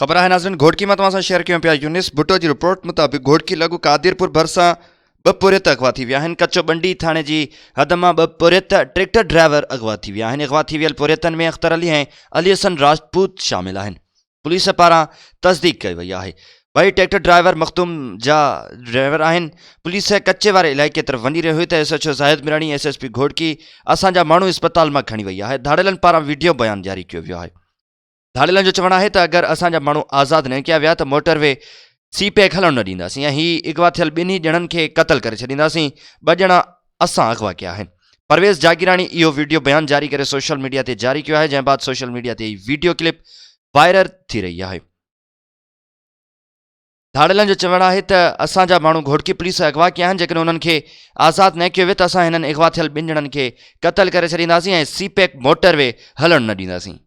خبر آهي ناظرين گهوٽڪي مان توهان سان شيئر ڪيون پيا يونس ڀٽو جي رپورٽ مطابق گهوٽڪي لڳ قادرپور ڀرسان ٻه پورهيت اغوا ٿي ويا آهن ڪچو ٻنڊي ٿاڻي جي حد مان ٻه پورهيت ٽريڪٽر ڊرائيور اغوا ٿي ويا آهن اغوا ٿي ويل پورهيتن ۾ اختر علي ۽ علي حسن راجپوت شامل آهن پوليس پاران تصديق ڪئي وئي آهي ٻئي ٽريڪٽر ڊرائيور مخدوم جا ڊرائيور آهن پوليس ڪچي واري علائقي طرف وڃي رهي هئي ته S H O Zahid Mirani S S P Ghotki اسان جا ماڻهو اسپتال مان کڻي وئي آهي ڌاڙيلن پاران ويڊيو بيان جاري ڪيو ويو آهي ڌاڙيلن جو چوڻ آهي ته اگر اسان جا ماڻهو آزاد نه ڪيا ويا ته موٽر وي سي پيڪ هلڻ نه ڏينداسين ۽ هي اغوا ٿيل ٻنهي ڄڻن کي قتل ڪري ڇڏينداسين، ٻه ڄڻا اسان اغوا ڪيا آهن. پرويز جاگيراڻي اهو وڊيو بيان جاري ڪري سوشل ميڊيا تي جاري ڪيو آهي جنهن بعد سوشل ميڊيا تي هي وڊيو ڪلپ وائرل ٿي رهي آهي. ڌاڙيلن جو چوڻ آهي ته اسان جا ماڻهو گهوٽڪي پوليس اغوا ڪيا آهن جيڪڏهن انهن کي آزاد نه ڪيو ويو ته اسان هنن اغوا ٿيل ٻن ڄڻن کي قتل ڪري ڇڏينداسين ۽ سي پيڪ موٽر وي هلڻ نه ڏينداسين.